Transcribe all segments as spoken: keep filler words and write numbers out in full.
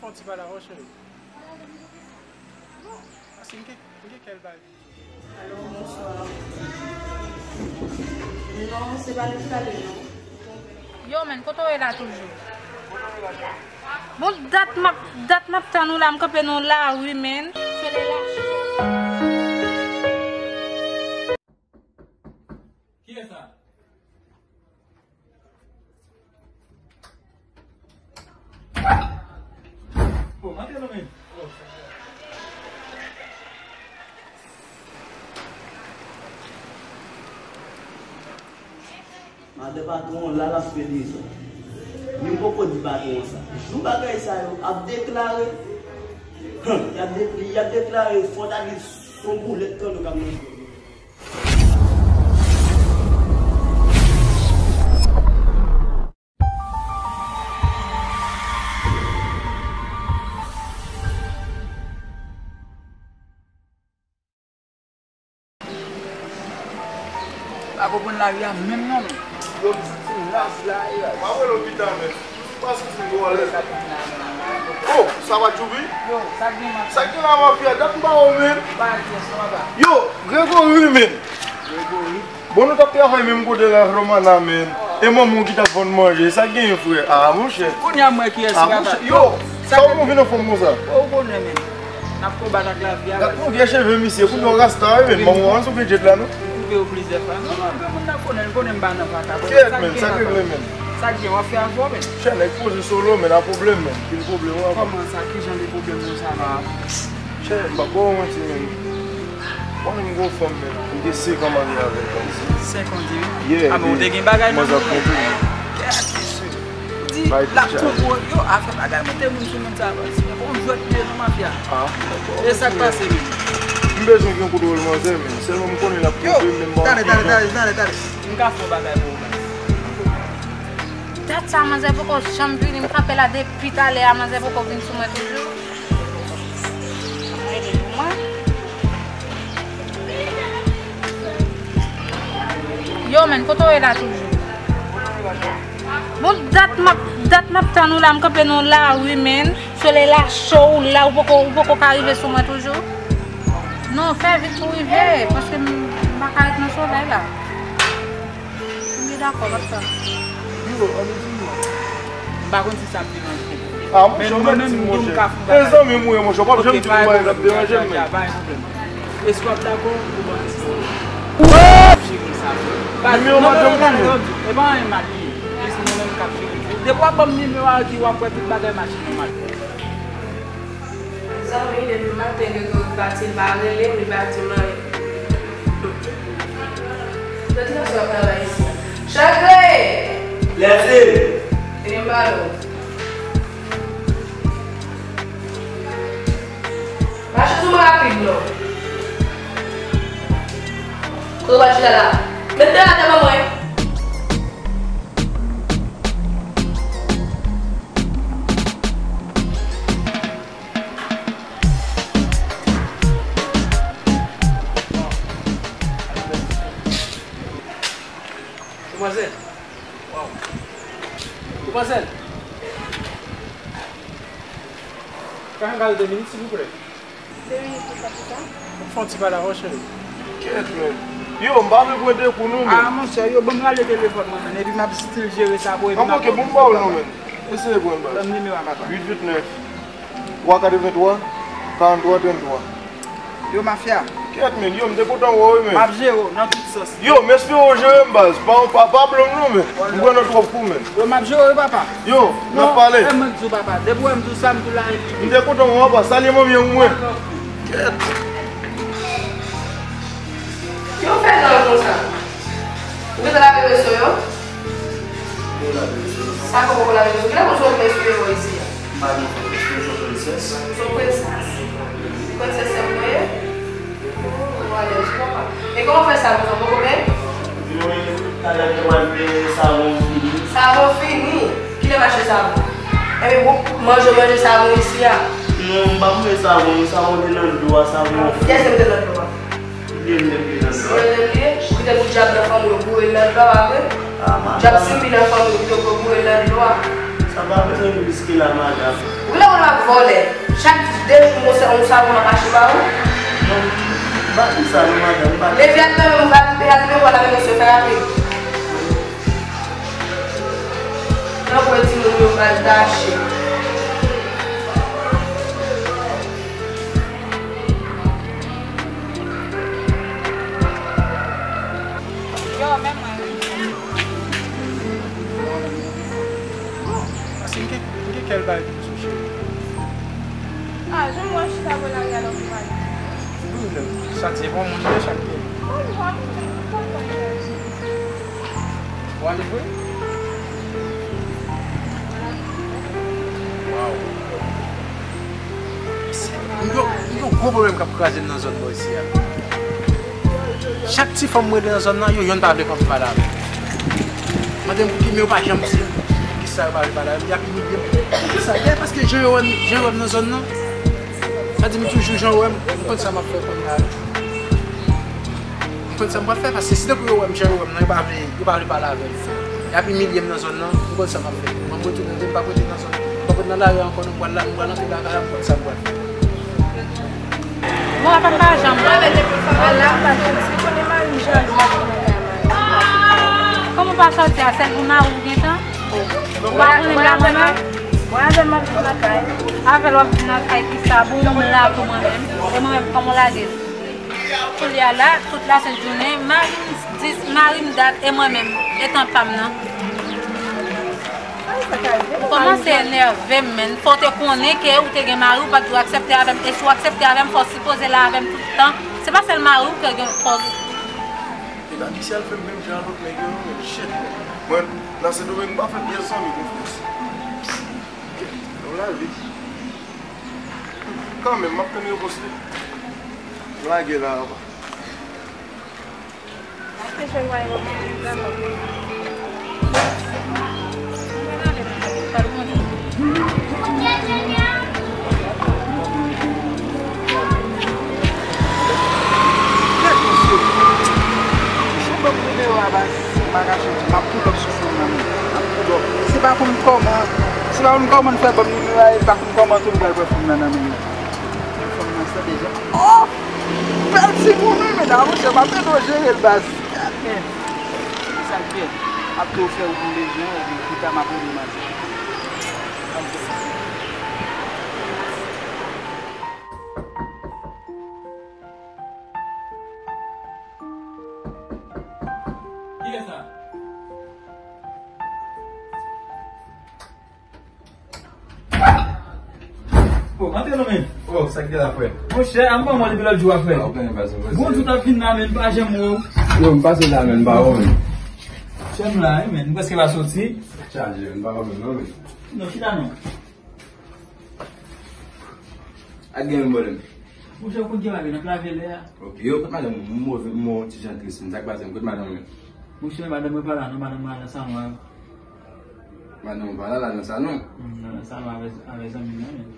Fè yon ti pale avè w, cheri. Paske m gen, m gen kè l bay. Alo, bonswa. Non, se pa Nescale, non. Yo, men, kote w ye la toujou? Bon, dat m ap, dat m ap tann ou la, m kanpe nan lari, men. Sele la. Kiyès sa? Bon, antre non, men. Madan patwon an la, l ap fè dezòd. Men m poko di patwon an sa. Jou bagay sa yo ap deklare, hum, y ap de-, y ap deklare Fòtalez se yon boulèt kanno k ap manje. Pa konprann lari a menm non, men. Yo, m santi m raz la, e raz. M ap rele lopital, men. Ou pa santi m gwo alèz? Oh, sa va, Djoubi? Yo, sa k gen, mafya? Sa k gen la, mafya? Dat m pa wè w, men. Ba, kiyès, sa va ba? Yo, Gregory, men. Gregory? Bon, nou t ap travay menm kote la, Romana, men. E manman w ki t ap vann manje. Sa k genyen, frè? Ah, monchè. Kounye a, m wè kiyès, ah, monchè. Yo, sa w konn vin anfòm konsa? Ou konnen, men. N ap konbat ak lavi a. Gad yon vye cheve misye, kounye yon rasta wi, men. Manman an sou gadget la, non? M koupe yo plizyè fwa. Non, non, granmoun nan konnen, l konnen m pa nan vakabon. Kèt, men, sa k regle, men? Sa k gen, w ap fè afè w, men. Chè, nèg poze solo, men, a pwoblèm, men. Pil pwoblèm, wi. Kòman sa? Ki jan de pwoblèm konsa, men? Chè, m p ap ba w manti, men. Mwen menm gon fanm, men. M te senk an marye avèk fanm. Senk an, di wi? Yeah, a, men ou te gen bagay nan men w. Kèt, mesye. Ou di l ap twonpe w, yo, afè bagay mete moun sou moun sa, baz. Bon, jwèt li ye non, mafya. Ah. E sa k pase, men? M bezwen gen kontwòl manzè, men. Sèlman m konnen l ap twonpe m, men m pa konn kijan. Yo, tande, tande, tande, tande, tande. M ka fè yon bagay pou ou, baz. Dat sa, manzè poko janm vini. M kanpe la depi talè a, manzè poko vin sou mwen toujou. Rele pou mwen. Yo, men, kote w ye la toujou? Bon, dat m ap, dat m ap tann ou la, m kanpe nan lari, men. Solèy la cho, ou la, ou poko, ou poko ka rive sou mwen toujou? Non, fè vit pou rive, paske m, m pa ka ret nan solèy la. Wi, dakò, m ap tann. Yo, ann di nou. M pa konn si sa ap deranje w. Ah, monchè, ou mèt di m, monchè. E zanmi m ou ye, monchè, w p ap janm di m yon bagay k ap deranje m, men. Pa gen pwoblèm. Èske w ap dakò pou ban m nimewo w? Nimewo madanm mwen, men. E pa anyen mal li ye. Jis mwen menm k ap jere l. Depi w ap ban m nimewo a, w ap wè tout bagay mache nòmal. Mezanmi, depi maten Gregory pati, l pa rele m, li pa di m anyen. Nan ki fason w ap travay isit? Chagre! Lève! Vini m pale w. Mache sou mwen rapid non. Kote w pral chita la? Met men atè ban mwen. Demwazèl. Waw. Demwazèl. Ka fè m gade de minit, silvouplè? De minit pou sa, pou sa? Fè yon ti pale avè w, cheri. Kèt, men. Yo, m pa vle pran de kou, non, men. Ah, monchè, yo, ban m rale telefòn mwen, men. Epi m ap still jere sa pou epi m ap... Ok, bon, m ba w l non, men. Eseye pran l, baz. Ban m nimewo a, papa. Uit uit nèf. Twa katrevenntwa, karannntwa, tranntwa. Yo, mafya. Kèt, men, yo, m te kontan wè w, men. M ap jere w nan tout sans. Yo, m espere w jere m, baz. Pa, pa, pa blòm non, men. M pran nan twòp kou, men. Yo, m ap jere w, papa. Yo, n ap pale. Non, e mwen k di w, papa. Depi w wè m di w sa, m tou la epi. M te kontan wè w, papa. Salye manmi an pou mwen. Kèt. Yo fè nan konsa. Ou gentan lave veso yo? Mwen lave veso. Sa fè w poko lave veso? Kilè konsa w gen sou yo isi a? M pa gen sou, sou prensès. Sou prensès? Prensès se mwen ye? Oh, ou alèz, papa. E kòman w fè sa, nou poko benyen? Mwen, talè m te pral benyen, savon fini. Savon fini? Kilè m achte savon? Ebyen, ou manje, manje savon isi a? Non, m pa manje savon, non, savon te nan dlo a, savon an fini. Kiyès te mete nan dlo a? Li menm li nan dlo a. Li menm li ye? Ou kite pou dyab nan fanmi w boure l nan dlo a, pa vre? Ah, madanm. Dyab sibi nan fanmi w kite pou boure l nan dlo a. Sa pa bezwen riske la, madanm. Ou genlè konn w ap vòlè. Chak de jou, yon sa, yon savon m ap achte ba ou. Non, m pa di sa, non, madanm, m pa di sa. Leve al nan men m, ou va, al nan men w, al nan men mesye, fè rapid. Tankou e timoun yo pral tache. Yo, men mwen. Paske m gen, m gen kèl bagay pou m di w, cheri. Ah, jan m wè w chita bò lari a la, w tou pale. Wi, lè sa di bon moun de chak peyi. Bon, bon, bon, bon. Ou ale vre? Waw. Se, m gen, m gen yon gwo pwoblèm k ap kraze m nan zòn bò isi a. Chak ti fanm m rele nan zòn nan, yo yonn pa vle kanpe pale avè m. Mande m pou ki, men yo pa janm di m kisa yo pa vle pale avè m. Y ap imilye m. Poukisa? Byen, paske jan yo wè m, jan yo wè m nan zòn nan. Sa di m toujou jan yo wè m, m konn sa m ap fè kounye a. M konn sa m pral fè, paske si tankou yo wè m jan yo wè m nan, yo pa vle, yo pa vle pale avè m. Y ap imilye m nan zòn nan, m konn sa m ap fè. Mwen, m retounen, m di m p ap rete nan zòn nan. M p ap rete nan lari a ankò non, m pral la, m pral antre lakay la, m konn sa m pral fè. Bon, apa m pa janm wè. Kòman w pa sòti a? Sèl pou mari w gentan? Ou pa konnen m la mwen menm? Mwen avè l m ap viv nan kay. Avè l w ap viv nan kay kisa? Bon, m la pou mwen menm. E mwen menm, kòman w lage l? Koulye a la, tout lasent jounen, mari m di, mari m dat, e mwen menm, e tan pa m nan. Ou kòmanse enève m, menn. Fò w te konnen ke ou te gen mari, ou pa t dwe aksepte avè m. E si w aksepte avè m, fò w sipoze la avè m tout tan. Se pa sèl mari w ke gen fò. E pa misye al fè m menm jan ak lòt nèg yo, non, men shit, men. Mwen, nan Sendomeng, m pa fè pyès zanmi konfyans. Yon lavi. Kanmenm, m ap tann repons li. M lage la anba. Gad mesye. Mesye ban m nimewo a baz. M pa kache w di, m ap pull up sou fanm nan, men. M ap pull up. Se pa konn kòman, se pa konn kòman n fè ban m nimewo a, e pa konn kòman tou m pral pran fanm nan nan men l. Fanm nan sa deja. Oh! Bèl timoun wi, men, a monchè, m ap ede w jere l baz. Gad men. Kisa k gen? M ap tou fè ou pou bezwen, oubyen pita m ap rele maten. Kilè sa? Oh, antre non, men. Oh, sa k te la, frè? Monchè, a m pran mwen depi lòt jou a, frè. Ah, ou konnen, baz, ou konnen. Bon, tout ap vin la, men m pa janm wè w. Yo, m pase la, men m pa wè w, men. Chè m la, wi, men. M prèske pa soti. Chaje, men m pa wè w, men, non, men. Non, chita non. Ak gen yon pwoblèm. Monchè, ou konn gen bagay nan plave lè a. Ok, yo, kote madanm ou? M move, m wè yon ti jan tris, men sa k pase, kote madanm ou? Monchè, madanm mwen pa la, non, madanm mwen al nan salon avè. Madanm ou pa la, la nan salon? Hmm, la nan salon avè, avè zanmi l lan, men.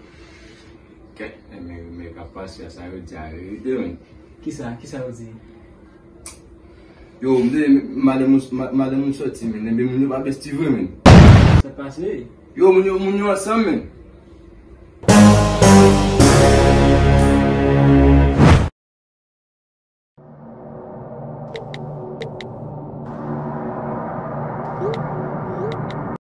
Kèt, men, men, men, k ap pase a, sa yo di a verite, men. Kisa, kisa yo di? Yo, m tande madanm ou, ma-, madanm ou sòti, men, men moun yo pa besti vre, men. Sa k pase? Yo, moun yo, moun yo ansanm, men.